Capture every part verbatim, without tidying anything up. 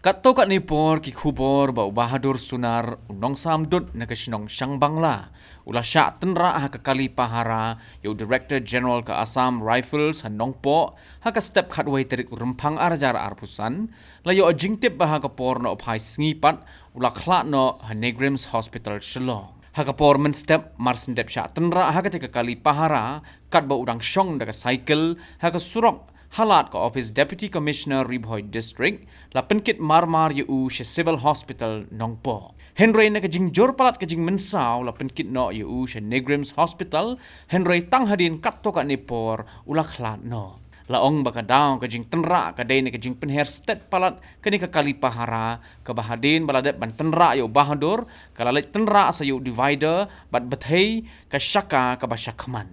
Katto katne por ki khubor ba u Bahadur Sunar, u nongsam dud na ka shnong Shangbangla, u la shah tynrah ha ka kali pahara ïa u Director General ka Assam Rifles ha Nongpoh ha ka step khatwei tarik u Rymphang ar hajar arphew san, la ïoh jingtip ba ha ka por nohphai sngi pat u la khlad noh ha NEIGRIHMS Hospital Shillong. Ha ka por mynstep, mar shen dep shah tynrah ha katei ka kali pahara, katba u dang shong da ka cycle ha ka surok halad ka ophis Deputy Commissioner Ri Bhoi District, la pynkit marmar ïa u sha Civil Hospital Nongpoh. Hynrei na ka jingjur palat ka jingmynsaw, la pynkit noh ïa u sha NEIGRIHMS Hospital, hynrei tang hadien katto katne por u la khlad noh. La ong ba ka daw ka jingtynrah ka dei na ka jingpynher stet palat kane ka kali pahara, kaba hadien ba la dep ban tynrah ïa u Bahadur, ka la leit tynrah sa ïa u divider bad bthei ka shaka kaba shakhmat.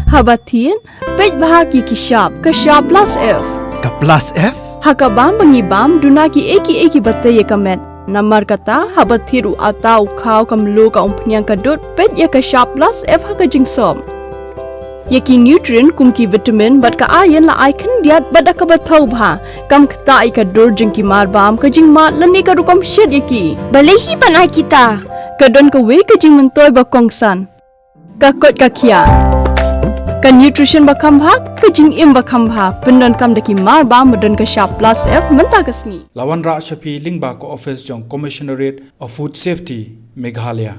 Haba thied, peit bha ki ki shap, ka shap plus F. Ka plus F? Ha ka bam ba ngi bam, duna ki ei ki ei kiba tei ïa ka met. Namar kata, haba thied u atta, u khaw, ka mluh, ka umphniang, ka dud, peit ïa ka shap plus F ha ka jingsop. Ïa ki nutrient kum ki vitamin bad ka iron la ai khyndiat bad da kaba thaw bha. Kam ktah ïa ka dur jong ki marbam, ka jingmad lane ka rukom shet ïa ki. Balei hi ban ai kita? Ka don kawei ka jingmyntoi ba kongsan. Ka koit ka khiah. Ka nutrition ba kham bha, ka jingim ba kham bha, pyndonkam da ki marbam ba don ka shap plus F mynta ka sngi. La wanrah sha phi lyngba ka ophis jong Commissionerate of Food Safety, Meghalaya.